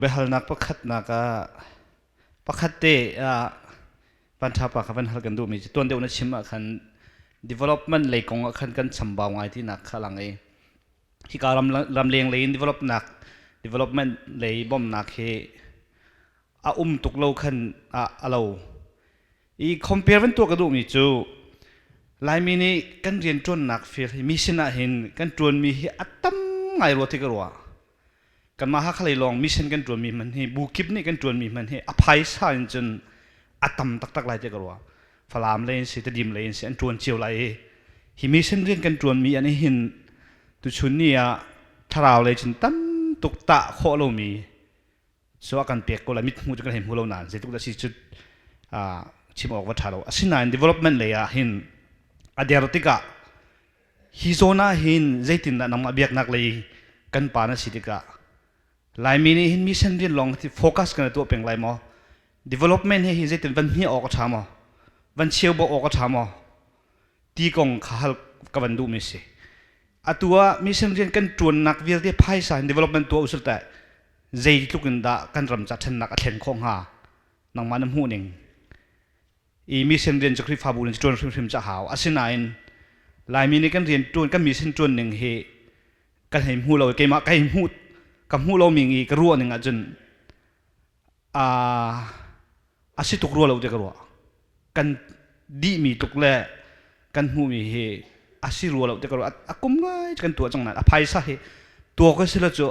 Biahalnak pakhatnak ah pakhat te ah vanṭha pa kha van hal kan duhmi cu tuan deuh na chim ah khan development lei kong ah khan kan chambau ngai tinak kha lang i hika ram ramleng lei in developnak development lei bawmhnak hi a um tuk lo khan a a lo i compare van tuah ka duhmi cu Laimi nih kan rianṭuannak fir hi mi sinah hin kan ṭuanmi hi a tam ngai rua ti ka ruah. Kanmah Hakha lei lawng mission kan ṭuanmi hmanh hi bu kip nih kan ṭuanmi hmanh hi a phaisa in cun a tam taktak lai tiah ka ruah. Falam lei in si, Tedim lei in si an ṭuan cio lai i hi mission rian kan ṭuanmi an hin tuchun ni ah thlarau lei cun tam tuk tah khawh lomi so a kan pek ko lai mithmu cu kan hei hmu lo nain zeitluk dah si cu chim awk va ṭha lo. Asinain development lei ah hin a der tikah Hi zawn ah hin zeitindah nangmah biaknak lei kan pa na si tikah Laimi nih hin mission rian lawng hi focus kan tuah peng lai maw? Development he hi zeitin van hmiah awk a ṭha maw? Van cheu bawk awk a ṭha maw? Ti kong kha hal ka van duhmi si. Atu ah mission rian kan ṭuannak vialte phaisa in development tuah usal teh zeitluk in dah kan ram ca ṭhennak a thlen khawh hnga? Nangmah na hmuh ning. I mission rian cu Khrihfabu in ṭuan hrimhrim cu a hau. Asinain Laimi nih kan rian ṭuan kan mission ṭuan ning hi kan hei hmu lo keimah ka hei hmuh ka hmuh lomi i ka ruah ning ahcun a si tuk rua lo ti ka ruah. Kan dihmi tuk le kan hmuhmi hi a si rua lo ti ka ruah. A kum ngai kan tuah cang nain a phaisa hi tuak a si lo cu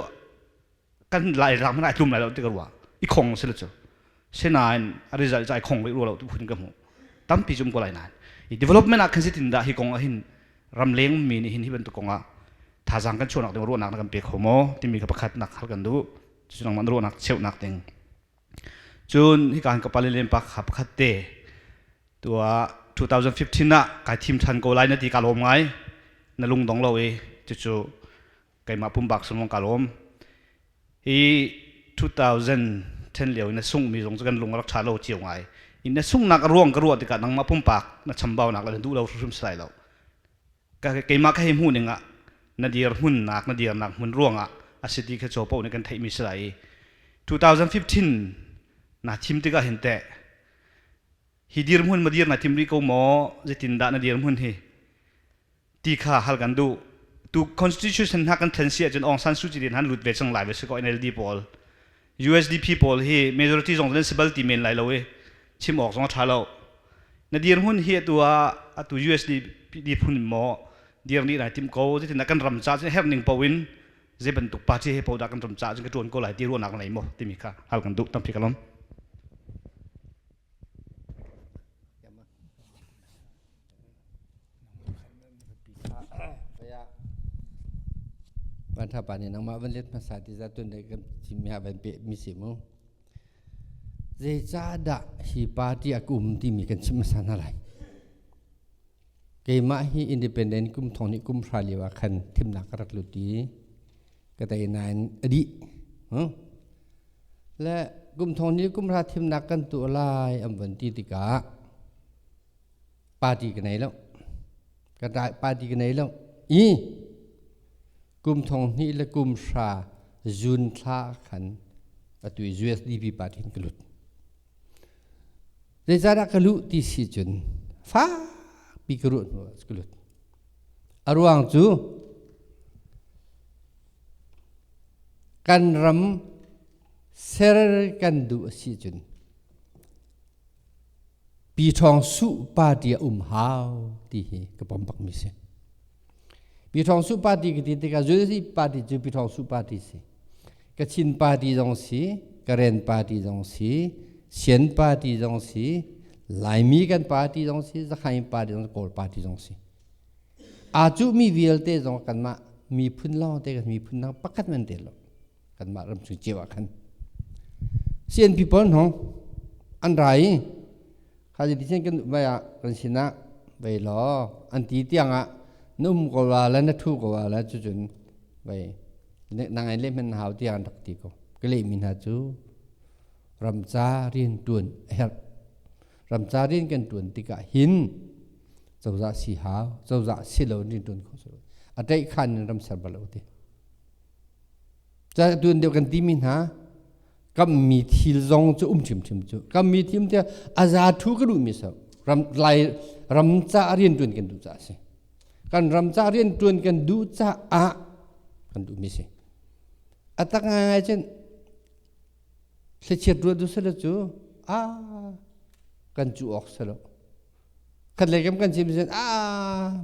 kan lai ram hmanh ai tlum lai lo ti ka ruah i khong si lo cu sinain a result cu ai khong rih rua lo tu phun ka hmuh tampi zum ko lai nain i development ah khan si tin dah hi kong ah hin ramleng mi nih hin hi bantuk kong ah thazaang kan chuahnak ding ruahnak na kan pe kho maw timi ka pakhat nak hal kan duh cu nangmah na ruahnak cheuhnak ding cun hika han ka pale len pa kha pakhat te tua 2015 ah kai thim than ko lai na ti ka lawm ngai na lung dong lo i cucu keimah pumpak sungong ka lawm. Hi 2010 lio in na sungmi zong cu kan lung a rak ṭha lo cio ngai. In na sunghnak a ruang ka ruah tikah nangmah pumpak na chambaunak le na duh lo hrimhrim si lai lo. Keimah ka hei hmuh ning ah na dir hmunnak na dirnak hmun ruangah a si ti kha caw paoh nih kan theihmi si lai i 2015 naa thim tikah hin teh hi dirhmun ma dir na tim rih ko maw zeitindah na dirhmun hi ti kha hal kan duh tu constitution hna kan thlen si ahcun Aung San Suu Kyi din han lut ve cang lai ve si ko NLD pawl USDP pawl hi majority zong nan si bal ti men lai lo i chim awk zong a tha lo na dirhmun hi atu ah atu USDP phun maw dir nih nai tim ko zeitin kan ram ca cun herh ning po in zei bantuk party he po dah kan ram ca cun ka tuan ko lai ti ruahnak nei maw timi kha hal kan duh tampi ka lom Van tha pa nih nangmah van let hmasa ti za tun dai kan chim mi ha van pe mi si mu. Zeicahdah hi party a kum timi kan chim hmasa hna lai. Keimah hi independent kum thong nih kum hra lio ah khan thimnak ka rak lut i ka tei nain a dih. Le kum thong nih kum hra thimnak kan tuah lai an van ti tikah party ka nei lo ka party ka nei lo i kum thong hnih le kum hra June thla khan atu i USDP party in ka lut zeicahdah ka luh ti si cun fakpi ka ruah hnu ah ka lut a ruang cu kan ram ser kan duh a si cun Pi Ṭhawng Suh party a um hau ti hi ka pom bakmi si. Pi Ṭhawng Suh party ka ti tikah USD party cu Pi Ṭhawng Suh party si. Kachin party zong si, Karen party zong si, Sian party zong si, Laimi kan party zong si, Zakhain party zong si, Kawl party zong si. Aa cuhmi vialte zong kanmah miphun lawng te kan miphun dang pakhat man te lo. Kanmah ram chung cio ah khan CNP pawl hong an ra i kha ti cun kan vai ah kan sinah vei law an ti tiang ah na um ko la le na thu ko la le cucun vei nang ai le men hau tiang an rak ti ko ka leh mi hna cu ramca rian tuan a herh ramca rian kan tuan tikah hin cozah si hau cozah si lo rian tuan kho a ṭeih khan in ram ser bal lo ti Tuan deuh kan timi hna Kammi thil zong cu um ṭhimṭhim cu. Kammi thil tiah a za thu ka duhmi so ram lai ram ca rianṭuan kan duh caah a si. Kan ram ca rianṭuan kan duh caah kan duhmi si. A tak ngaingai cun thlichiat ruah duh selaw cu a kan cu awk selaw khat lei kam kan chim cun a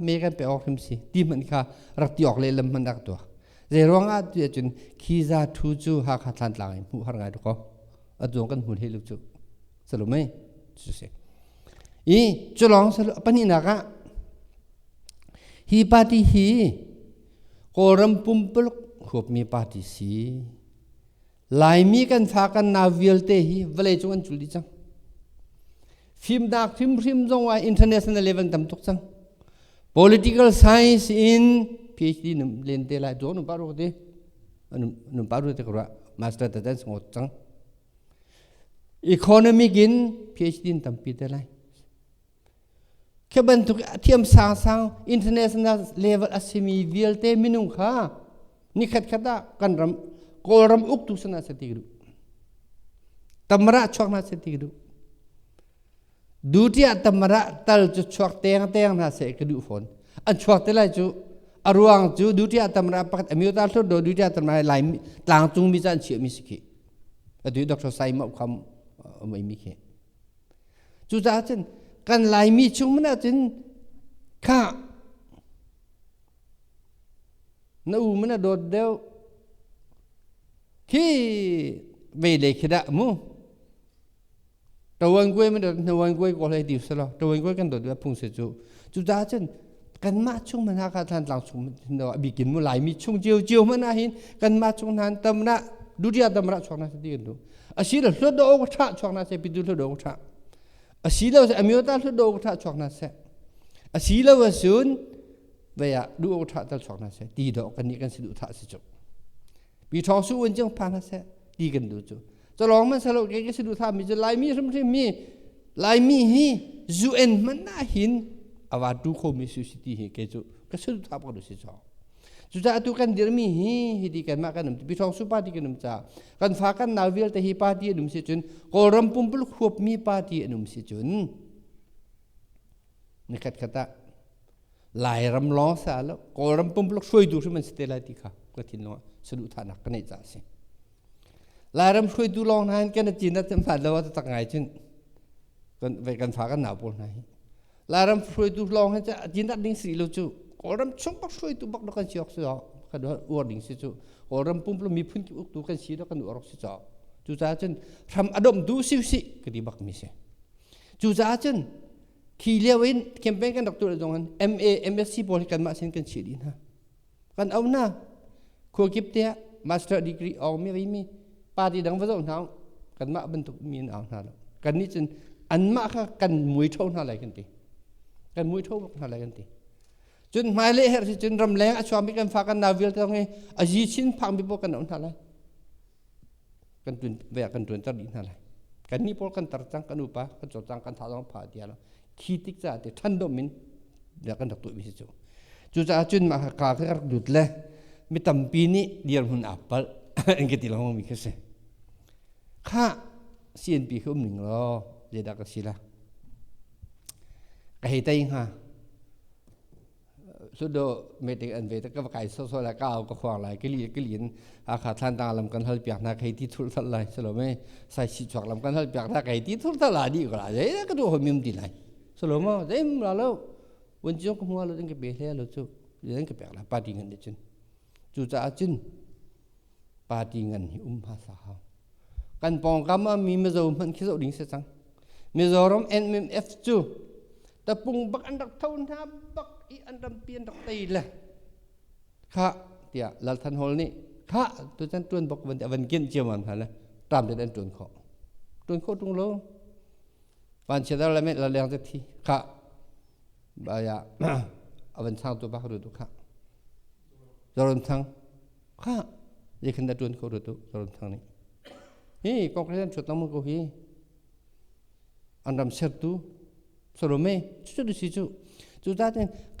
me kan pe awk hrim si ti hmanh kha rak ti awk lehlam hmanh rak tuah. Zei ruangah ti ahcun khi za thu cu Hakha Thlantlang in hmuh har ngai ko. Atu kan hmu hlei lo cu. Salo mei cu si. I culong salo pahnihnak ah hi party hi Kawlram pumpuluk huapmi party si. Laimi kan fa kan nau vialte hi vawlei cung an cul dih cang. Fimnak hrimhrim zong ah international level tam tuk cang. Political science in PhD num len te lai duang num pa ru te num pa ru te ka master ta tan sangot cang. Economic in PhD tampi te lai. Khi bantuk thiam sangsang international level a simi vialte minung kha nikhat khat ah kan ram Kawlram uktu sana se ti duh. Tamra chuak na se ti duh. Duty ah tamra tal cu chuak teng teng hna se ka duh fawn. An chuak te lai cu a ruang cu duty ah tamra pakhat amyota hlut do duty ah tamra lai tlangcung mi caan chiah mi si khi. Atu Dr. Sai Mau kham mei mi khi. Cucaah cun kan Laimi chung hmanh ah cun khah na u man a dawt deuh khi ve le khi dah mu ṭawan kuai man ṭawan kuai ko hlei ti selaw ṭawan kuai kan dawt deuh phung se cu. Cucaah cun kanmah chung hmanh Hakha Thantlang chung a bikin mu Laimi chung cio cio hmanh ah hin kanmah chung hna tam na dudia tam ra chuak na ti kan du asilo hlut do tha chuak na se pitu hlut do tha asilo se amyota hlut do tha chuak na se asilo asun veya du tha tal chuak na se ti do kan ni kan si du tha si chu pi thong su un chung pha na se ti kan du chu chalong man salo ke ke si du tha mi chu Laimi hrim hrim mi Laimi hi UN hmanh ah hin awa tu khomi su si ti hi ke cu ka su tha pak si cho. Cucaah atu kan dirmi hi hiti kanmah kan um Bithawng su party kan um ca kan fa kan nau vialte hi party an um si cun Kawlram pumpuluk huapmi party an um si cun nikhat khat ah Lairam lawng sa lo Kawlram pumpuluk hruaitu hrim an si te lai ti kha ka thinlung ah saduhthahnak ka neih ca a si. Lairam hruaitu lawng hna hin kan cin a hman lo a tak ngai cun kan ve kan fa kan nau pawl hna hi Lairam hruaitu lawng hin cin ding si lo cu. Kawlram chung bak hruaitu bak kan si ok si kan uar ding si cu. Kawlram pumpuluk miphun uktu kan si kan uar si cho. Cucaah cun hram a domh du si si ka ti bak mi si. Cucaah cun khi lio in campaign kan rak tuah zong in MA MSc pawl hi kanmah sin kan chiah dih hna. Kan au hna. Khua kip te ah master degree awng mi mi party dang va zoh hna kanmah bantuk mi an au hna lo. Kan nih cun anmah kha kan mui tho hna lai kan ti. Kan mui tho bak hna lai kan ti. Cun hmailei herh si cun ramleng a chuakmi kan fa kan nau vialte zong hi a zi chin phakmi paoh kan auh hna lai. Kan tun ve kan tuan ter dih hna lai. Kan nih pawl kan tar cang, kan upa kan cawlcang, kan tha zong pha ti lo. Khi tik ca te than dom in kan rak tuah mi si cu. Cucaah cun mah ka ka rak lut le mi tampi nih dirhmun aa palh an ka ti lengmang mi khi si. Kha CNP khi um ning law zeidah ka si la? Ka hei tei hnga. Sudo meeting an ve ka va kai so so lai ka au ka khuang lai ka li ka lin Hakha Thlantlang lam kan hal piak hna kai ti thul thal lai salo me sai si chuak lam kan hal piak hna kai ti thul thal la di ko la zei ka du hom mim ti lai salo mo zei la lo wan chiong ka hmua lo ding ka pe hle lo chu ding ka pek la party ngan de cun cu caah cun party ngan hi um ha sa hau kan pawngkam ah mi Mizo hmanh khi zoh ding si cang. Mizoram NMF cu tapung bak an rak tho hna bak i an rampi an rak tei le kha tiah Lal Than Hall nih kha tu chan tuan bak van van kien ciaman hna le tam te an tuan khawh tuan khawh tung lo van chiadar le met la leng te thi kha baya avan chang tu bak ru tu kha Zoram Thang kha zei khan dah ṭuan kho rut u Zoram Thang nih hi Congress an ṭhut lengmang ko hi an ram sertu Salome cu cu si cu. Cu ta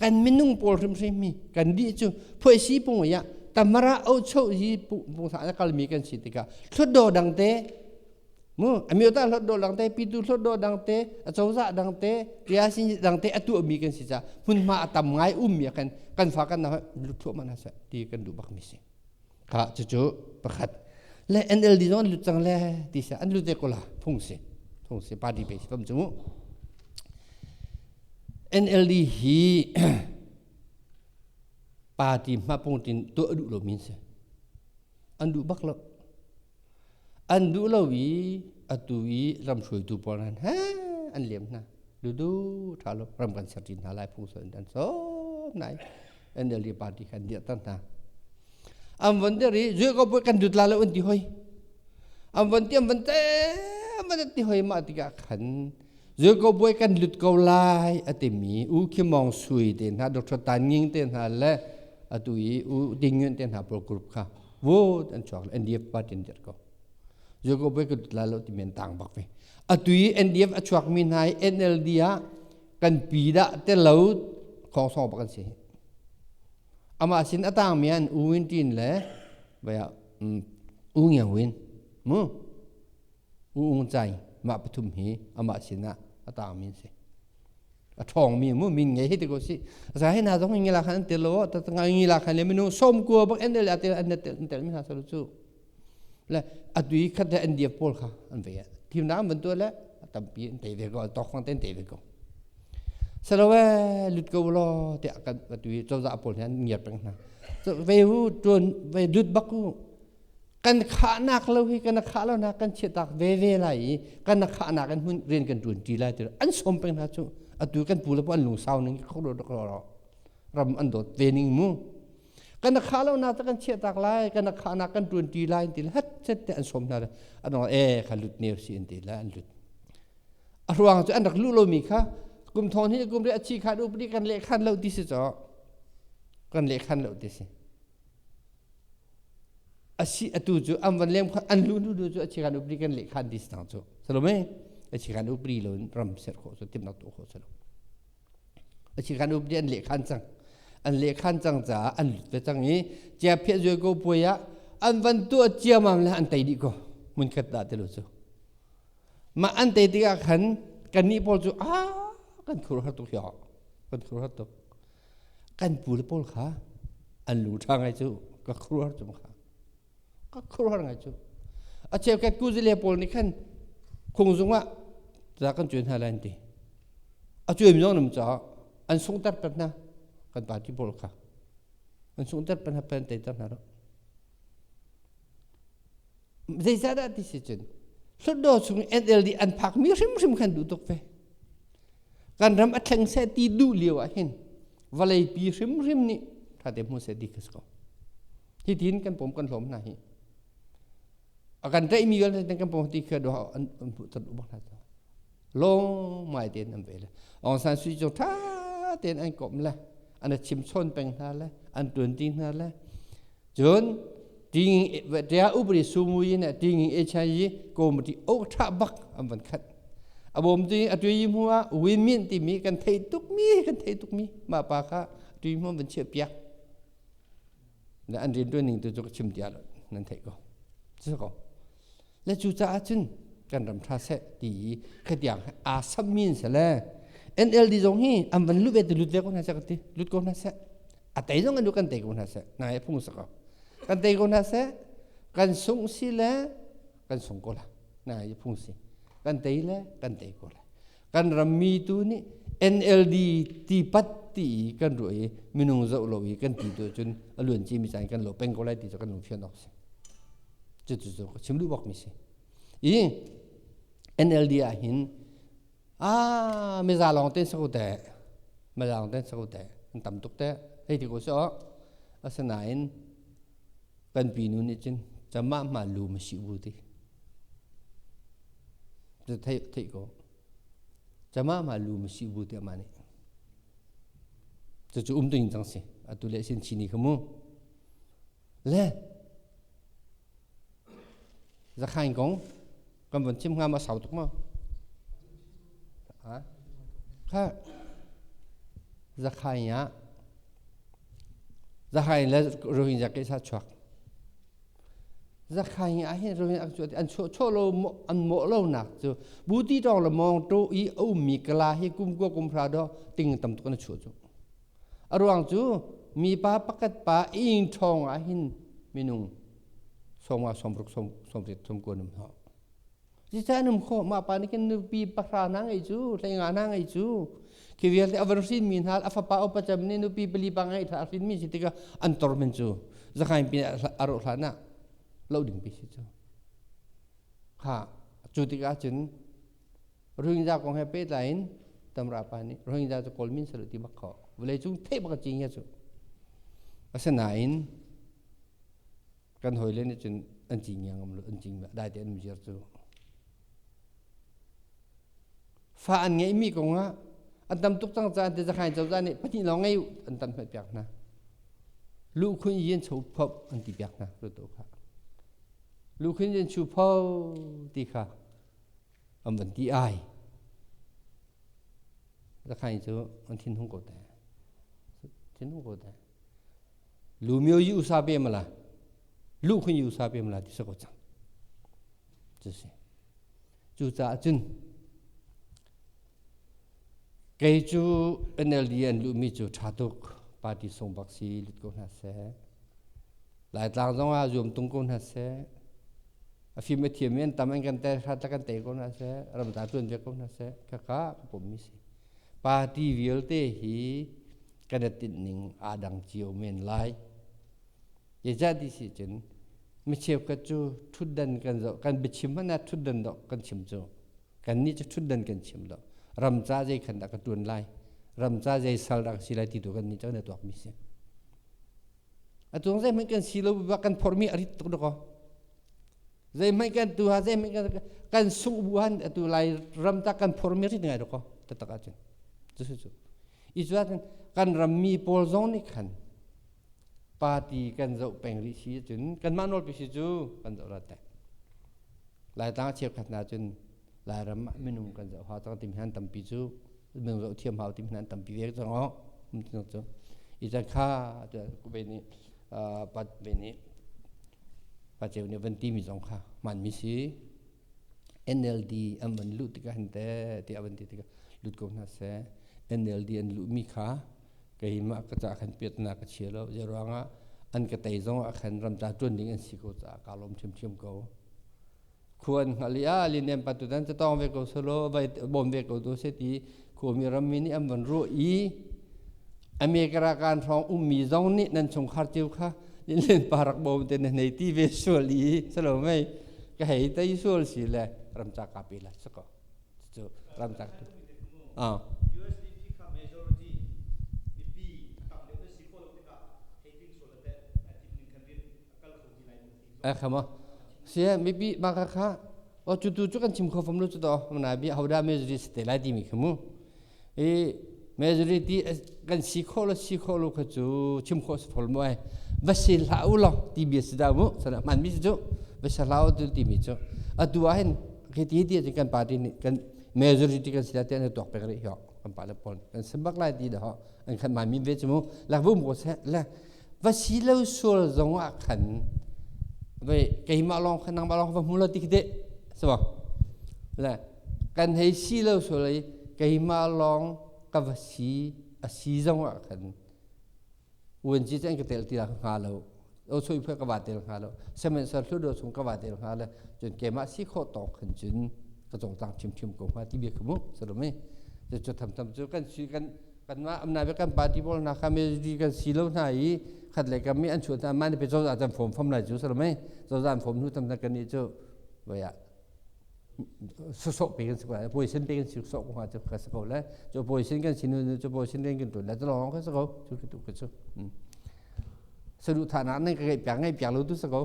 kan minung pawl hrimhrim mi kan dih cu phuaisi pung ya. Tamara ocho hi pungsa na kalmi kan si tikah hlutdaw dangte mu amyota hlutdaw dangte pitu hlutdaw dangte acozah dangte tiasin dangte atu mi kan si ca hmunhma a tam ngai um mi kan kan fa kan na lut thluahmah hna seh ti kan duh bak mi si. Kha cucu pakhat le NLD zong an lut cang le ti si an lut ve ko la phung si phung si party pe si pam cu mu. NLD hi party hmapungtin tuah duh lo min si an duh bak lo. An duh lo i atu i ram hruaitu pawl han he an liam hna. Dudu tha lo ram kan ser hna lai phung so an som nai NLD party khan dia tan hna. An von der i zui ko kan dut la lo an ti hoi. An von ti an von te an von ti hoi ma tikah khan zui ko buai kan lut ko lai a timi U Khim Mong Sui te hna Dr. Tan Nging te hna le atu i U Ding Yun te hna pawl group kha vote an chuak le NDF party an dirh ko. Zui ko buai kan lut lai lo timi an tang bak ve. Atu i NDF a chuak mi hna i NLD ah kan pi dah te lo khong song bak an si. Amah sin a tang mi an U Win Tin le vaya U Ngiang Win mu U Ung Cai mah pathum hi amah sinah a tang mi an si. A ṭhawng mi mu min ngei hi ti ko si. Za hi na zong ngi la khan an tel lo ta ngai ngi la khan le minung som kua bak NL a tel an tel an tel mi hna sa cu. Le atu i khat le NDF pawl kha an ve thimnak an van tuah le tampi an tei ve ko tawk fang te an tei ve ko. Saloe lut ko law tiah kan atu i cozah pawl hi an ngiar peng hna. Ve u ṭuan ve lut bak u kan khahnak lo hi kan khah lo na kan chiahtak ve ve lai i kan khahnak in hmun rian kan ṭuan ṭi lai ti an sawm peng hna cu atu kan pu le pu an lungsau ning kho ro ro ram an dawt ve ning mu kan khah lo na kan chiahtak lai kan khahnak kan ṭuan ṭi lai ti hat set te an sawm hna an e kha lut neu si an ti le an lut a ruang cu an rak luh lomi kha kum thong hi kum ri a chi khan upadi kan leh khan lo ti si caw kan leh khan lo ti si asi atu cu an van lem kha an lu nu cu a chi khan upadi kan leh khan ti si tang cu salome a chi khan upadi lo ram ser khawh cu timnak tu khawh salo a chi khan upadi an leh khan cang an leh khan cang caah an lut ve cang i chia phiah zuai ko puai ah an van tuah ciamam le an tei dih ko mun khat dah ti lo cu mah an tei tikah khan kannih pawl cu a kan khur har tuk hiah kan khur har tuk kan pu le pawl kha an lu ṭha ngai cu ka khur har cu kha ka khur har ngai cu a cheukhat kuzile pawl nih khan khungzung ah za kan cuai hna lai an ti a cuai zong nam caah an sungter pet hna kan party pawl kha an sungter pet hna pen teiter hna lo Zeicahdah ti si cun Hlutdaw chung NLD an phakmi hrimhrim khan duh tuk ve. Kan ram a thleng seh ti duh lio ah hin vawleipi hrimhrim nih ṭhate hmu seh ti ka si ko. Hi tin kan pom kan hlawm hna hi. A kan tlaihmi vialte kan pom ti kha duh an hmuh tan bak hna. Lawng mai tein an ve le. Aung San Suu Kyi ṭha tein an komh le an chim chawn peng hna le an ṭuan ti hna le Cun tia upri sumui in tinging HIV komati ok tha bak an van khat. A bawm tu a tui mu ah win min timi kan thei tuk mi kan thei tuk mi ma pa kha tui mu van chia piak. Na an rin tuan ning tu cu chim tia lo nan thei ko. Cu ko. Le cu caah cun kan ram tha seh ti khatiang aa sam min se le NLD zong hi an van lut ve tu lut ve ko hna seh ka ti lut ko hna seh a tei zong an kan tei ko hna seh nai phung sa ko kan tei ko hna seh kan sung si le kan sung ko la nai phung si kan tei le kan tei ko la kan rammi tu nih NLD ti pat ti kan ruah i minung zoh lo i kan ti tu cun a luan ci mi caan kan lo peng ko lai ti cu kan lung fian awk si cucu cu ka chim duh bak mi si i NLD ah hin a miza lawng ten sa ko te miza lawng ten sa ko te an tam tuk te hei ti ko so asinain kan pi nu nih cun camah ma lu ma si bu ti cu thei thei ko camah ma lu ma si bu ti ama nih cucu um tu in cang si atu le sin chini kha mu Le Zakhain kong kan von chim hnga ma sau tuk ma? Kha Zakhain ah Zakhain le Rohingya ke sa chuak. Zakhain ah hin Rohingya an chuah an chuah chuah lo an mawh lo nak cu buti tawng le mawng to i a ummi kala hi kum kua kum hra do ting tam tuk an chuah cu. A ruang cu mipa pakhat pa ing ṭhawng ah hin minung sawmnga sawmruk sawmriat sawmkua num hna. Zica num kho mah pa nih khin nupi pahra hna ngei cu hleinga hna ngei cu khi vialte a van hrinmi hna a fapa upa cem nih nupi pali pa ngei a hrinmi si tikah an tor men cu zakhain pin a rawh hlan ah lo ding pi si cu kha cu tikah cun Rohingya kong he pehtlai in Tamra pa nih Rohingya cu Kawl min salu ti bak kho vawlei cung theih bak ci ngia cu asinain kan hawile nih cun an ci ngia ngam lo an cing dai te an ziar cu fa an ngeihmi kong ah an tam tuk cang caan te zakhain cozah nih pahnih lawng ngei an tam hmet piak hna lukhun yin cho phop an ti piak hna to kha lukhun yin chu pho ti kha an van ti ai zakhain cu an thin hung ko te thin hung ko te lu myo yi usa pe mala lu khun yi usa pe mala ti sa ko cang cu si cu caah cun kei cu NLD an luhmi cu ṭha tuk party sung bak si lut ko hna seh Laitlang zong ah zuam tung ko hna seh a fim a thiam in tam an kan te hrat kan te ko hna seh ramta tuan ve ko hna seh kaka ka pom mi si party vialte hi kan i tinh ning aa dang cio men lai zeicah ti si cun mi cheukhat cu ṭhutdan kan zoh kan biachim hmanh ah ṭhutdan dawh kan chim cu kannih cu ṭhutdan kan chim lo ram ca zei khan dah ka ṭuan lai ram ca zei sal dah ka si lai ti tu kannih cu kan i tuak mi si atu zeihmanh kan si lo kan phormi a rit tuk dakaw zeihmanh kan tu ha zeihmanh kan kan sungh bu han atu lai ram ta kan phormi rit ngai dakaw taktak ahcun cu cu i cu kan rammi pawl zong nih khan party kan zoh peng rih si cun kanmah nawlpi si cu kan zoh rat te Laitlang cheukhat hna cun Lairam ah minung kan zoh hau cang timi han tampi cu minung zoh thiam hau timi han tampi ve cang o cu i cang kha ku ve nih pat ve nih pa ceu nih van ti mi zong kha man mi si NLD an van luh tikah hin te tiah van ti tikah lut ko hna seh NLD an luh mi kha keimah ka ca khan piatnak ka chia lo zei ruangah an ka tei zong ah khan ramca ṭuan ding an si ko caah kaa lawm ṭhiamṭhiam ko khua an hngalh i a linem pa tutan ca tawng ve ko solo vai bawm ve ko tu se ti khuami rammi nih an van ruah i America kan hrawng ummi zong nih nan chungkhar cio kha linlen pa rak bawm te na nei ti ve sual i salo mei ka hei tei sual si le ramca ka pe la sako cu ramca tu ah USDP kha majority mipi tam deuh na si khawh lo tikah hei tling sual le teh tim ning khan rian a kal kho ti lai maw ti eh khama sia mipi ma kha kha o cu tu cu kan chim kho fam lo cu to na bi hoda majority te lai ti mi kha mu i majority kan si kho lo si kho lo kha cu chim kho fol mo ai va si hlah u law ti bia si dah mu sana man mi cu va si hlah u tu ti mi cu atu ah hin khi ti ti kan party nih kan majority kan si la te an tuak pek rih ho kan pa le pawl kan sim bak lai ti dah ho an khan mai min ve chu mu lak vum ko se le va si lo sual zong ah khan ve keimah lawng khan nangmah lawng va hmu lo ti khi te so le kan hei si lo sual i keimah lawng ka va si a si zong ah khan UNG cu an ka tel ti hnga lo o sui phe ka va tel hnga lo sihmanhsehlaw hludo chung ka va tel hnga le cun keimah si khawh tawk khan cun ka cawlcang ṭhimṭhim ko hnga ti bia kha mu salome cu tham tham cu kan si kan kanmah amna be kan party pawl hna kha majority kan si lo hna i khat le kam mi an chuah hna mah ni pe cozah can fom fom lai cu salome cozah an fom hnu tam kan ni cu voia sawsawh pe kan si ko lai poison pe kan si sawh ko hnga cu ka si ko le cu poison kan si nu cu poison rian kan ṭuan le cu lawng ka si ko cu ka tu ka cu saduhthahnak nan ka ngeih piak ngeih piak lo tu si ko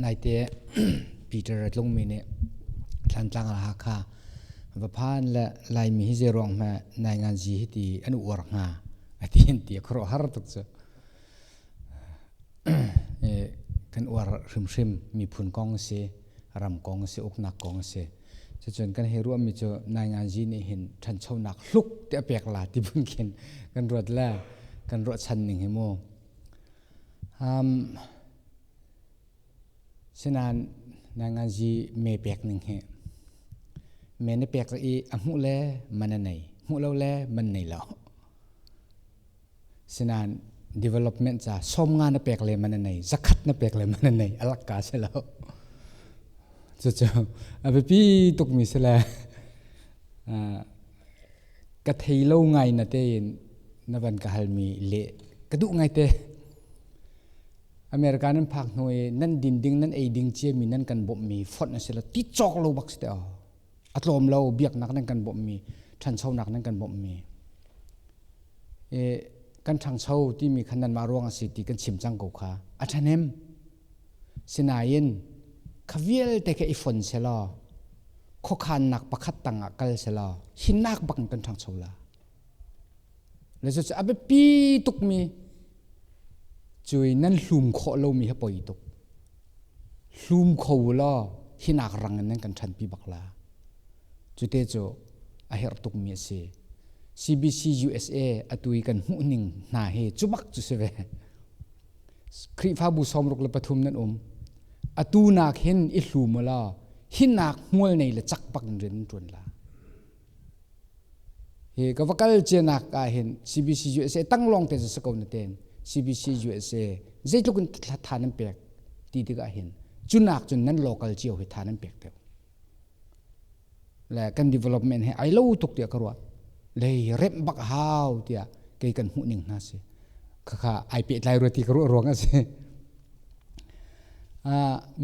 Naite Peter a tlungmi nih Thlantlang ah Hakha va phan le Laimi hi zeiruang hme nainganzi hi ti an uar hnga a ti an ti a khuaruahhar tuk cu. Kan uar hrimhrim miphun kong si, ram kong si, uknak kong si. Cucun kan hei ruahmi cu nainganzi nih hin ṭhanchonak hluk te a pek la ti phun khin kan ruat le kan ruahchan ning hi mu. Sinain nainganzi me pek ning hi me na pek i a hmuh le man a nei, hmuh lo le man nei lo. Sinain development ca 50 na pek le man a nei, 100 na pek le man a nei, a lakka si lo. Cucu a biapi tukmi si le ka thei lo ngai na tein na van ka halmi le ka duh ngai te. America nan phak hnu i nan din ding nan ei ding ciami nan kan bawmhmi fonh a si lo ti cawk lo bak si te aw. A tlawm lo biaknak nan kan bawmhmi, ṭhanchonak nan kan bawmhmi. Kan ṭhangcho timi kha nanmah ruang a si ti kan chim cang ko kha a ṭhahnem. Sinain kha vialte kha i fon selaw khuakhannak pakhat tangah kal selaw hinak bak in kan ṭhangcho la. Le cucu a biapi tukmi cui nan hlum khawh lomi hi poi tuk. Hlum kho law hinak rang in nan kan ṭhanpi bak la. Cute cu a herh tukmi a si. CBC USA atu i kan hmuhning hna hi cu bak cu si ve. Khrihfabu 63 nan um. Atu nak hin i hlum u law hinak hmual nei le cak bak in rian nan ṭuan la. Hi ka va kal cianak ah hin CBC USA tanglawng te si ko na ten CBC USA zeitluk in tha nan pek ti tikah hin cunak cun nan local cio hi tha nan pek deuh. Le kan development he ai lo tuk tiah ka ruah. Lei remh bak hau tiah kei kan hmuh ning hna si. Khakha ai pehtlai rua ti ka ruah ruang a si.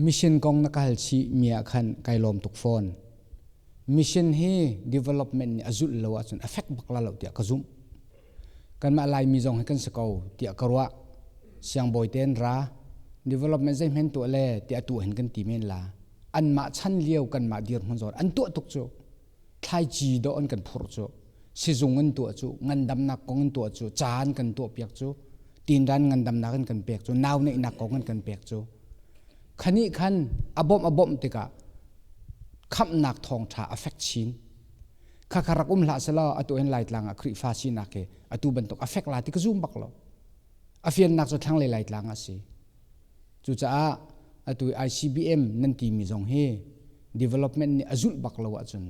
Mission kong na ka hal chih mi ah khan kai lawm tuk fawn. Mission hi development nih a zulh lo ahcun a fek bak la lo tiah ka zumh. Kanmah Laimi zong hi kan si ko tiah ka ruah. Siangbawi te an ra. Development zeihmanh tuah le tiah tu hin kan ti men la. Anmah chan lio kanmah dirhmun zawn an tuah tuk cu. Thlaici dawh an kan phurh cu. Sizung an tuah cu. Ngandamnak kong an tuah cu. Ca an kan tuah piak cu. Tinran ngandamnak an kan pek cu. Nau neihnak kong an kan pek cu. Khani khan a bawmh a bawmh tikah khamhnak thawngṭha a fek chin. Khakha rak um hlah selaw atu hin Laitlang ah Khrihfa sinak hi atu bantuk a fek la ti ka zum bak lo. A fiannak cu thlanglei Laitlang ah si. Cucaah atu ICBM nan timi zong hi development nih a zulh bak lo ahcun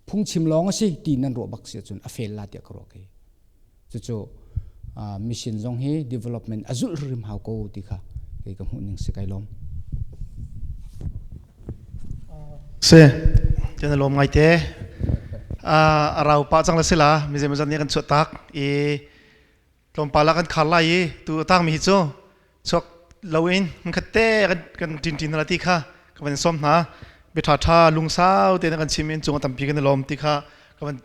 phungchim lawng a si ti nan ruah bak si ahcun a fail la tiah ka ruah kei. Cucu mission zong hi development a zulh hrim hau ko ti kha kei ka hmuh ning si kai lawm. Si, kan lawm ngai te. A rau pa cang la sila mizem zan nih kan chuah tak i tlawmpal ah kan khar lai i tu tang mi hi cu chuak loin khat te kan tin tin la ti kha ka van som hna bia tha tha lungsau te na kan chim in cung tampi kan lawm ti kha ka van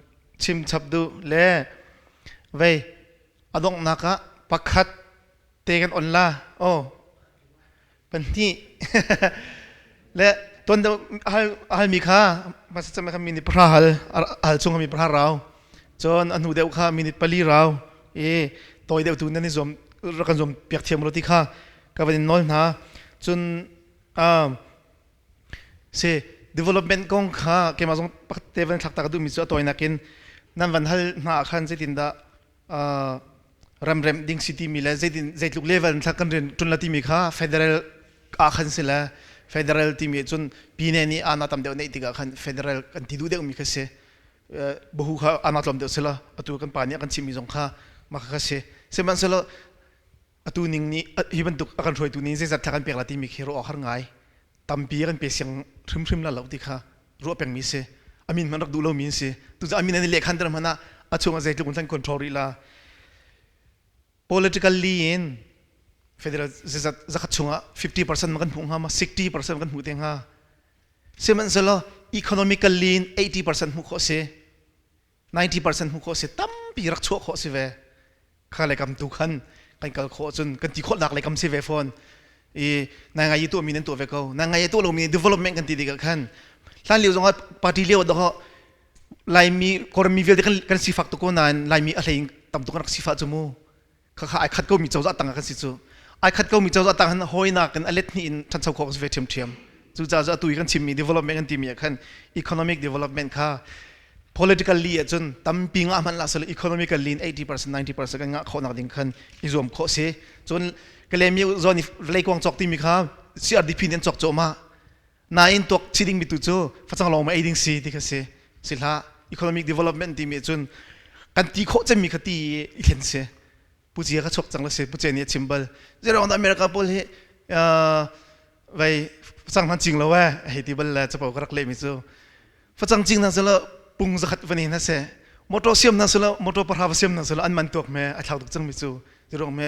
chim chap duh le vei a donghnak ah pakhat te kan on la oh pahnih le tuan deuh hal mi kha masa cem kha minute 10 hal hal chung mi 10 rau cun a hnu deuh kha minute 4 rau i tawi deuh tu nan i zuam rak kan zuam piak thiam lo ti kha ka van in nawl hna. Cun si development kong kha keimah zong pakhat te van thlak ta ka duhmi cu a tawinak in nan van hal hna ah khan zeitindah ramremh ding si timi le zeitin zeitluk level in thlak kan rian ṭun la timi kha federal ah khan si le federal timi cun pine nih ana tam deuh neih tikah khan federal kan ti duh deuhmi kha si. Bahu kha ana tlawm deuh sila atu kan pa nih a kan chimmi zong kha mah kha si. Sihmanhsehlaw atu ning nih hi bantuk a kan hruaitu nih zeizat thla kan pek la timi khi ruah awk har ngai. Tampi kan pe siang hrimhrim la lo ti kha ruah pengmi si. Amin hmanh rak duh lomi an si. Tu cu amin an i lehkhan ter hmanh ah a chung ah zeitluk in kan control rih la. Politically in federal zeizat zakhat chungah 50% ma kan hmuh hnga ma 60% kan hmuh te hnga. Sihmanhsehlaw economically in 80% hmuh khawh si, 90% hmuh khawh si, tampi rak chuah khawh si ve. Kha le kam tu khan kan kal khawh cun kan ti khawhnak le kam si ve fawn. I nai ngai i tuahmi nan tuah ve ko. Nai ngai i tuah lomi development kan ti tikah khan hlan lio zongah party lio dawh Laimi Kawlrammi vialte kan sifak tuk ko nain Laimi a hlei in tam tuk kan rak sifah cu mu. Khakha ai khat ko mi cozah tang ah kan si cu. Ai khat ko mi cozah tang han hawinak in a let hnih in ṭhancho khawh si ve ṭhiamṭhiam. Cucaah cu atu i kan chimmi development kan timi ah khan economic development kha politically ahcun tampi ngah hmanh lah sel economically in 80% 90% kan ngah khawh nak ding khan i zuam khawh si. Cun Kalaymyo zawn i vawleikuang cawk timi kha CRDP nih an cawk cawhmah. Nain tuak chi dingmi tu cu facang lawng ma ei ding si ti kha si. Si hlah. Economic development timi cun kan ti khawh cemmi kha ti i thlen si. Pu Cia kha chuak cang la si. Pu Cia nih a chim bal. Zeiruang dah America pawl hi vai facang hman cing lo eh hei ti bal le capo ka rak lehmi cu facang cing na selo pung zakhat van in se motor siam na selo motor pahra va siam na selo an man tuak me a thlak tuk cang mi cu zeiruang me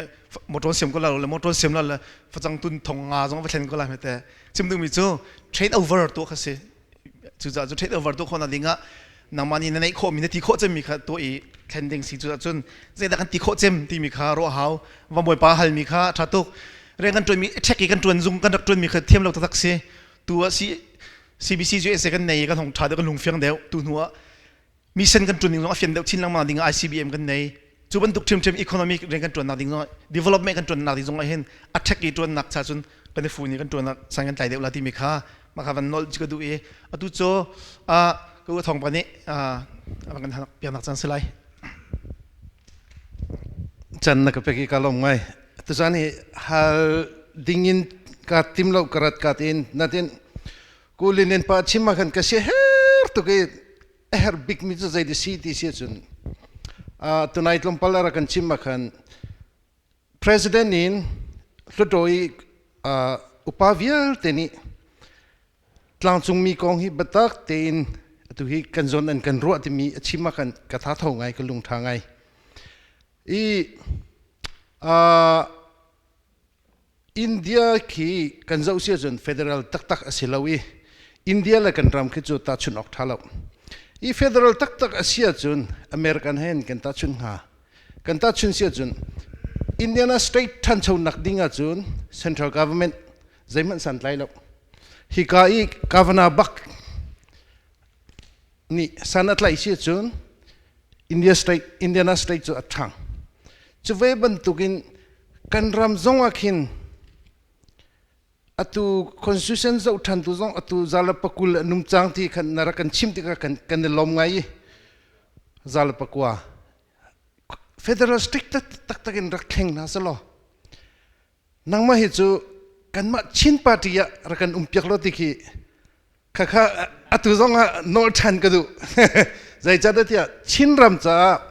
motor siam ko la le motor siam la le facang tun thong nga zong va thlen ko la me te chim duh mi cu trade over tu kha si cucaah cu trade over tu khona ding ah nangmah nih na neih khawh mi na ti khawh cem mi kha tuah i thlen ding si cu cun zeidah kan ti khawh cem timi kha ruah hau va bawipa hal mi kha tha tuk rian kan tuan mi check i kan tuan zung kan rak tuan mi kha thiam lo taktak si tu ah CBC USA kan nei kan hong tha deuh kan lung fiang deuh tu hnu ah mission kan tuan ding zong a fian deuh chin lengmang ding ah ICBM kan nei cu bantuk ṭhiamṭhiam economic rian kan ṭuannak ding zong development kan ṭuannak ding zong ah hin a ṭhek i ṭuannak cha cun kan i fu ni kan ṭuannak san kan tlai deuh la timi kha mah kha van nolh ka duh i atu cu ka u thawng pa nih a van kan piaknak caan si lai. Can na ka pek i ka lawm ngai. Tuzan hi hal dingin ka tim lo ka rat ka tin natin kulin in pa chim ah khan ka si her tuk i a herh bikmi cu zei si ti si ahcun tunai tlawmpal a rak kan chim ah khan president in Hluttaw i upa vialte nih tlangcungmi kong hi biatak tein atu hi kan zawn an kan ruah timi a chim ah khan ka tha tho ngai ka lung tha ngai i India khi kan zoh si ahcun federal taktak a si lo i India le kan ram khi cu tahchunh awk ṭha lo. I federal taktak a si ahcun American he kan tahchunh hnga. Kan tahchunh si ahcun Indiana state ṭhanchonak ding ahcun central government zeihmanh santlai lo. Hika i governor bak nih san a tlaih si ahcun India state Indiana state cu a ṭhang. Cu ve bantukin kan ram zong ah khin atu constitution zoh ṭhan tu zong atu zala pakul a nung cang ti khan na rak kan chim tikah kan kan i lawm ngai i zala pakua federal strict taktak in rak thleng hna selaw nangmah hi cu kanmah Chin party ah rak kan um piak lo ti khi khakha atu zong ah nawl ṭhan ka duh zeicahtiah tiah Chinram caah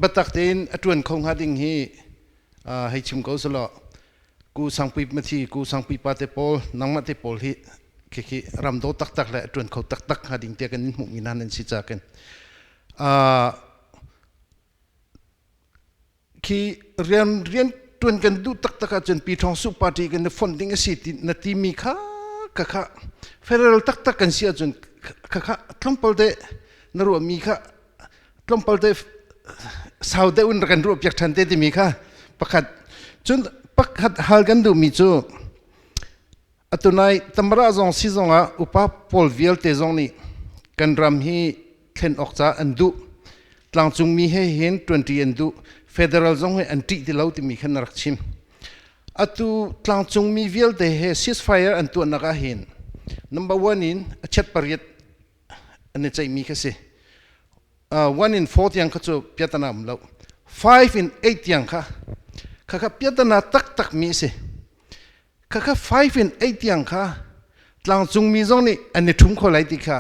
biatak tein a ṭuan kho hnga ding hi hei chim ko selaw ku sangpui mathi ku sangpui pa te pawl nangmah te pawl hi khikhi ram do taktak le a ṭuan kho taktak hnga ding tiah kan in hmuhmi hna nan si ca kan Khi rian rian tuan kan duh taktak ahcun Pi Thawng Suh party kan i fonh ding a si ti na timi kha ka kha federal taktak kan si ahcun kha kha tlawmpal te na ruahmi kha tlawmpal te sau deuh in rak kan ruah piak ṭhan te timi kha pakhat cun pakhat hal kan duhmi cu atunai tamara zong si zong ah upa pawl vialte zong nih kan ram hi thlen awk ca an duh tlangcungmi he hin 20 an duh federal zong he an ṭih ti lo timi khan na rak chim atu tlangcungmi vialte he ceasefire an tuahnak ah hin number one in a chet pariat an i ceihmi kha si one in four tiang kha cu piatana um lo five in eight tiang kha kha kha piatana taktak mi si kha kha five in eight tiang kha tlangcungmi zong nih an i ṭhum kho lai ti kha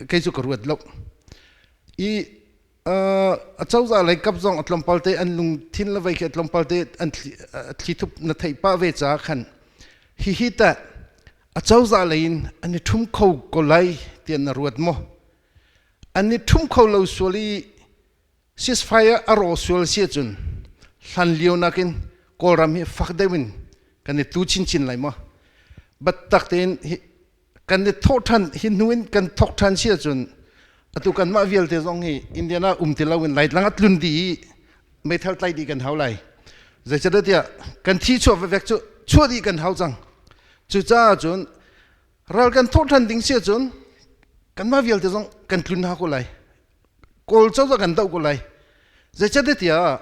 kei cu ka ruat lo i a cozah lei kap zong a tlawmpal te an lungthin le vei khi a tlawmpal te an thlithup na theih pah ve caah khan hihi tah a cozah lei in an i ṭhum kho ko lai tiah na ruat maw an i ṭhum kho lo sual i ceasefire a rawh sual si ahcun hlan lio nakin Kawlram hi fak deuh in kan i tu chinchin lai maw battak tein kan i thawh ṭhan hi hnu in kan thawk ṭhan si ahcun atu kanmah vialte zong hi Indiana um ti loin Laitlang a tlun dih i meithal tlai dih kan hau lai zeicahtiah kan thi chuah vevek cu chuah dih kan hau cang cucaah cun ral kan thawh ṭhan ding si ahcun kanmah vialte zong kan tlun hna ko lai Kawl cozah kan doh ko lai zeicahtiah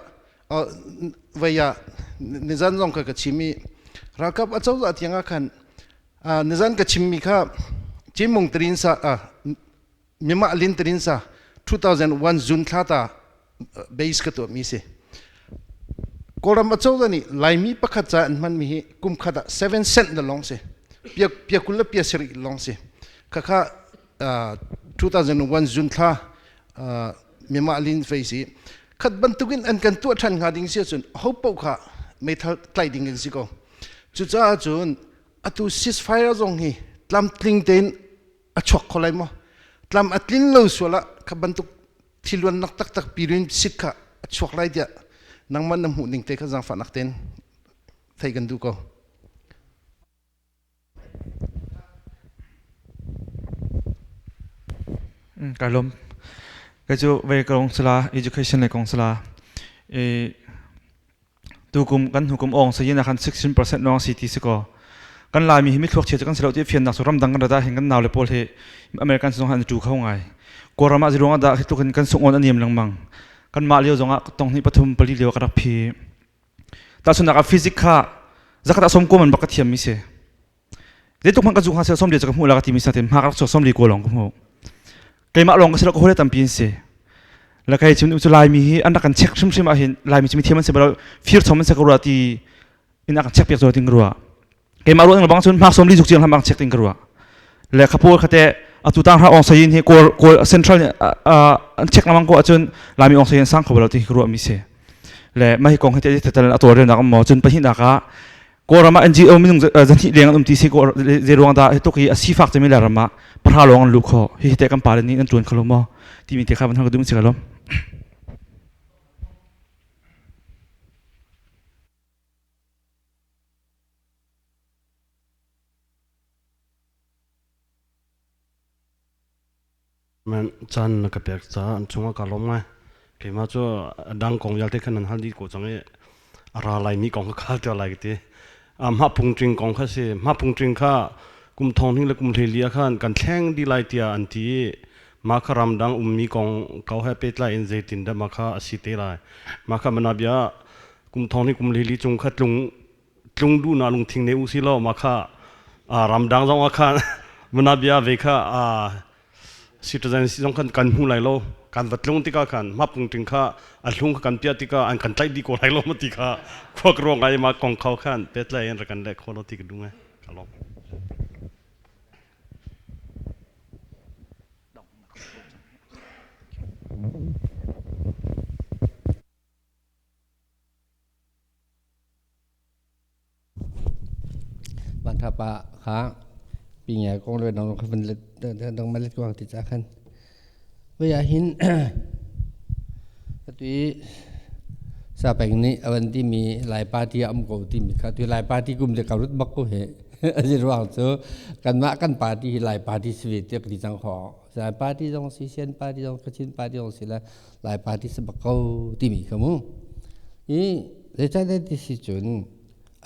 vei ah nizan zong kha ka chim i ralkap a cozah tiang ah khan Nizan ka chimmi kha Chinmung Trinsa Myanmar Lin Trinsa 2001 June thla ta base ka tuahmi si. Kawlram acozah nih Laimi pakhat ca an hmanmi hi kum khat ah 7 cent na lawng si. Pia pia 20 le pia 70 lawng si. Khakha 2001 June thla Myanmar Lin fei si. Khat bantukin an kan tuah ṭhan hnga ding si ahcun ho paoh kha meithal tlaih ding in si ko. Cucaah cun atu ceasefire zong hi tlamtling tein a chuak kho lai maw? Tlam a tlin lo sual ah kha bantuk thiluannak taktak pirin sit kha a chuak lai tiah nangmah na hmuh ning te kha zaangfahnak tein thei kan duh ko. Ka lawm. Kei cu vei ka rong sala education le kong sala i tukum kan hnukum ong sa yin khan 16% lawng si ti si ko. Kan Laimi hi mithluak chia cu kan si lo ti fiannak cu ramdang kan rata hin kan nau le pawl hi American zong han tu kho ngai. Kawlram ah ziruang dah hi tluk in kan sungon a niam lengmang. Kan mah lio zong ah tong hnih pathum pali lio ka rak phi. Tahchunhnak ah physics kha zakhat ah 90 man bak ka thiam mi si. Zeitluk hmanh ka zu hnga seh 40 cu ka hmuh la ka timi satin hma ka rak chuak 40 ko lawng ka hmuh. Keimah lawng ka si lo ka hawile tampi an si. La kai chim cu Laimi hi an rak kan check hrimhrim ah hin Laimi cu mithiam an si balo fir chom an si ka ruah ti in a kan check piak zaw ting ka ruah. Keimah ruah ning bang cun hmak 40 zuk ciang hlam check ting ka ruah. Le khapu khate atu tang hra ong sayin hi kawl kawl central an check lamang ko ahcun Laimi ong sayin sang kho balo ti ka ruah mi si. Le mah hi kong hi te tetal a tawlrel nak maw cun pahnihnak ah Kawlram ah NGO minung zahnih leng an um ti si ko zei ruang dah hi tuk hi a sifak cemi le ram ah pahra lawng an luh kho hi te kan pa le nih nan tuan kho lo maw timi te kha van hal ka duh si ka lom. Man caan na ka pek caah an cungah ka lawm ngai. Keimah cu a dang kong vialte khan nan hal dih ko cang i a ra laimi kong kha khal tiah lai ka ti. Mah pungṭing kong kha si. Mah pungṭing kha kum thong hnih le kum 14 ah khan kan thleng dih lai tiah an ti i mah kha ramdang ummi kong ko he pehtlai in zeitindah mah kha a si te lai. Mah kha manabia kum thong hnih kum 14 cung kha tlung tlung duhnak lungthin nei u si law mah kha ramdang zong ah khan manabia ve kha citizen zong khan kan hmu lai lo kan va tlung tikah khan mapung ting kha a hlung kha kan piah tikah an kan tlaih dih ko lai lo ma ti kha khua ka ruang ai ma kong khau khan petlai in rak kan leh kho lo ti ka dung ai ka lawm. Vanṭha pa kha pingia kong le dang kha van let dang ma let kuang ti ca khan voi ah hin atu i sapeng nih a van timi Lai party a um ko timi kha tu Lai party kum le ka rut bak ko he a si ruang cu kanmah kan party hi Lai party si ve tiah ka ti cang kho Lai party zong si Sian party zong Kachin party zong si le Lai party si bak ko timi kha mu i zeicahtiah ti si cun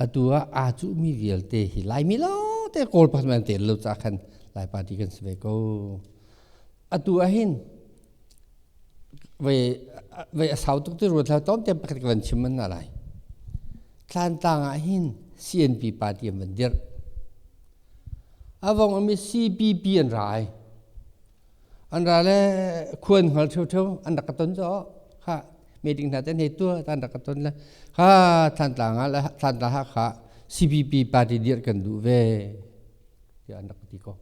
atu ah aa cuhmi vialte hi Laimi lawngte Kawl pakhat an tel lo caah khan Lai party kan si ve ko. Atu ah hin vei vei a sau tuk ti ruat hlah tom te pakhat ka van chim man na lai. Thlantlang ah hin CNP party an van dirh. Avong ami CPP an ra ai. An ra le khuan hngal ṭheuṭheu an rak ka ton caw kha meeting hna ten hei tua tan rak ka ton le kha Thlantlang ah le Thlantlang Hakha CPP party dirh kan duh ve tiah an rak ka ti ko.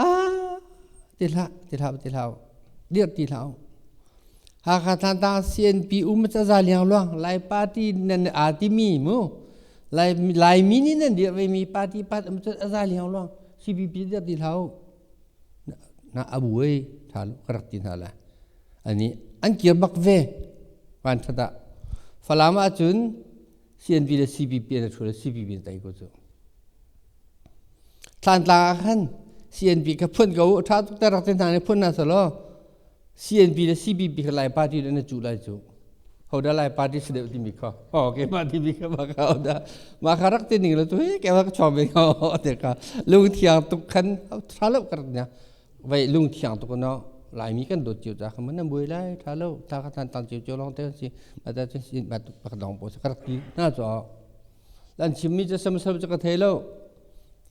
Ah ti hlah ti hlah ti hlah dirh ti hlah Hakha Thlantlang CNP um ca za liang luang Lai party nan aa timi mu Lai Laimi nih nan dirh ve mi party pat um ca za liang luang CPP dirh ti hlah na abu ei tha ka rak ti hna la ani an kir bak ve van thata Falam ah cun CNP le CPP an thu le CPP tai ko cu Thlantlang ah khan CNP ka phun ko tha tuk ta rak te hna ne phun na salo CNP le CPP kha Lai party le na cu lai cu hoda Lai party si deuh timi kha ho ke ma timi kha ma kha hoda ma kha rak ti ning lo tu hi ke ma ka chom ve ko te ka lung thiang tuk khan tha lo ka rak nya vai lung thiang tuk no Laimi kan dawt cio ca kha man buai lai tha lo tha kha than tang cio cio long te si ma ta cun sin ma tuk pak dong po ka rak ti na cho lan chim mi chu sam sam chu ka thei lo.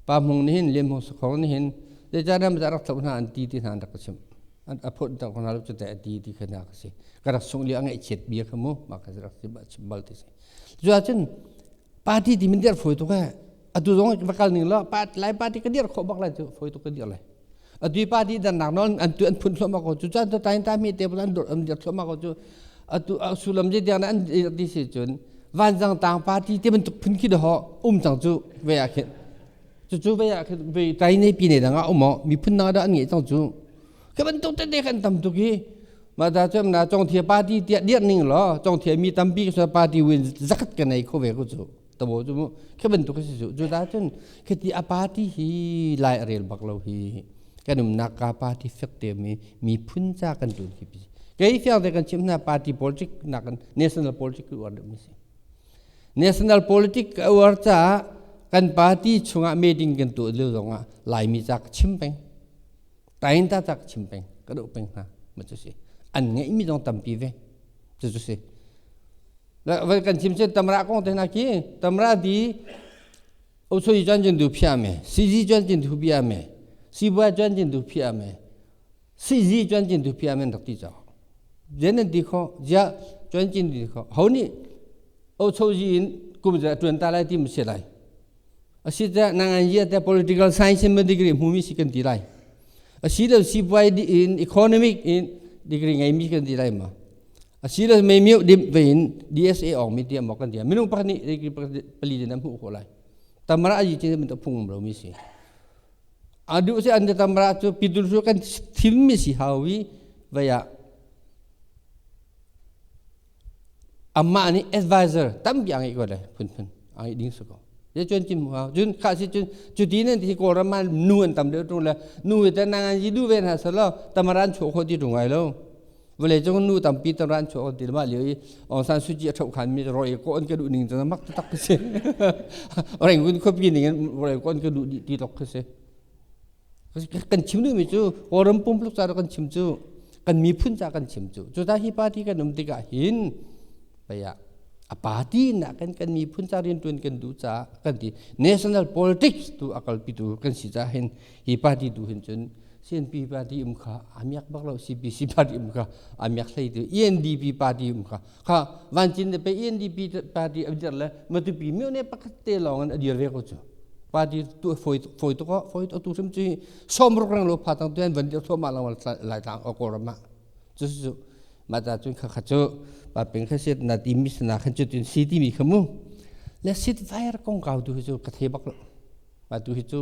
Pa Hmung nih hin Lian Hmung Sakhong nih hin zeicahdah ram rak thlauh hna an ti ti hna an rak ka chimh. An a phut tak hna lo cu te a ti ti kha hna ka si. Ka rak sungh lio a ngaihchiat bia kha mu mah kha rak chim bal ti si. Cu ahcun party ti min dir fawi tuk eh. Atu zong va kal ning law Lai party ka dir khawh bak lai cu fawi tuk ka dir lai. Atu party dannak nawl an tu an phun thluahmah ko cu caan tu tain ta mi te an dur an dir thluahmah ko cu atu sulam je tiang an ti si cun vanzang tang party te bantuk phun khi ho um cang cu ve ah khin cu cu ve ah khin ve tai nei pi nei dang ah um mi phun dang dah an ngei cang cu ka bantuk te te kan tam tuk hi ma da chem na chong thia party tia dir ning lo chong thia mi tampi ka party win zakat ka nei kho ve ko cu tabo cu mu khi bantuk si cu cu da cun khiti a party hi lai a rel bak lo hi kan umnak ka party fek te mi miphun ca kan tun khi pi kei fiang te kan chim hna party politic nak national politic uar deuh mi si national politic uar ca kan party chungah meeting kan tuah lio zongah laimi ca ka chim peng tain ta ca ka chim peng ka doh peng hna ma cu si an ngeih mi zong tampi ve cu cu si Kan chim cun tamra kong te hna khi tamra di osoi chuan cun du phia me siji chuan cun du phia me sibua chuan cun du phia me siji chuan cun du phia me rak ti cho jen nan ti kho jia chuan cun ti kho ho ni ochoji in kum za tuan ta lai ti mu se lai asi ta nang an ye ta political science in degree hmu mi si kan ti lai asi lo sibuai in economic in degree ngai mi kan ti lai ma Asilo me miu dim vein DSA ong mi tiam kan dia minung pakhat nih pali din hmuh khawh lai tamra aji chin min phung lo mi si adu se an tamra cu pidul su kan thim mi si hawi vaya amma ni advisor tampi angai ko le phun phun angai ding su ko ye chun chin mu jun kha si chun chu ti nen ti ko ram ma nu an tam de tu le nu te nang an ji du ven ha salo tamaran chu kho ti rungai lo vawleicung nu tampi tam ran chuak ti mah lio i Aung San Suu Kyi a ṭhoh khan mi roi ko an ka duh ning cu mak taktak ka si Rangoon khuapi ning in roi ko an ka duh dih ti tlok ka si kan chim duhmi cu Kawlram pumpuluk ca kan chim cu kan miphun ca kan chim cu cu ta hi party kan um tikah hin pei ah a party na kan kan miphun ca rianṭuan kan duh ca kan ti national politics tu a kalpitu kan si ca hin hi party tu hin cun CNP party um kha amiak bak lo CPC party um kha amiak hlei tu ENDP party um kha kha vancin de pe ENDP party adir le matupi myo ne pakhat te lawng an adir ve ko chu party tu foi foi to ko foi to tu sim chi som ruk rang lo pha tang tuan van dir thoma lang lai tlang o ko rama chu chu ma ta chun kha kha chu pa ping kha sit na ti mi na khan chu tin si ti mi khamu le sit fire kong kau tu chu ka the bak lo Atu hi cu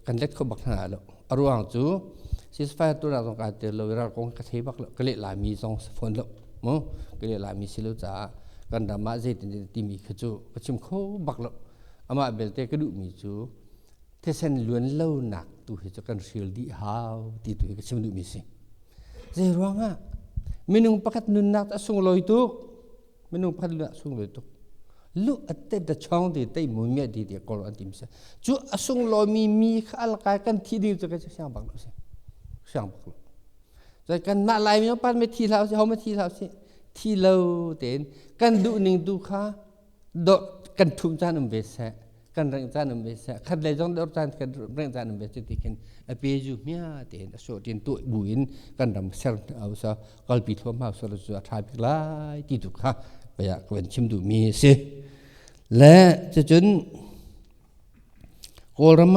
kan let kho bak hna lo. A ruang cu ceasefire tu zong kaa tel lo ral kong ka thei bak lo ka leh laimi zong si fawn lo mu ka leh laimi si lo caah kan ram ah zeitin timi kha cu ka chim kho bak lo amah belte ka duhmi cu thisen luan lo nak tu hi cu kan hril dih hau ti tu hi ka chim duhmi si zei ruangah minung pakhat nunnak a sunglawi tuk minung pakhat lu sunglawi tuk lu atte da chong ti tei mu mia di ti kol an tim se cu a sunglawi mi mi kha alkai kan thi ding cu ka siang bak lo si siang bak lo zai kan mah lai mi pan me thi hlau si ho ma thi hlau si thi lo tein kan duh ning tu kha do kan thum caan um ve seh kan reng caan um ve seh khat lei zong dor caan kan reng caan um ve ti khin a pe ju mia tein a so tin tu bu in kan ram ser sa kalpi thluahmah sawh cu a ṭha bik lai ti tu kha pei ah ka van chim duhmi a si. Le cucun Kawlram ah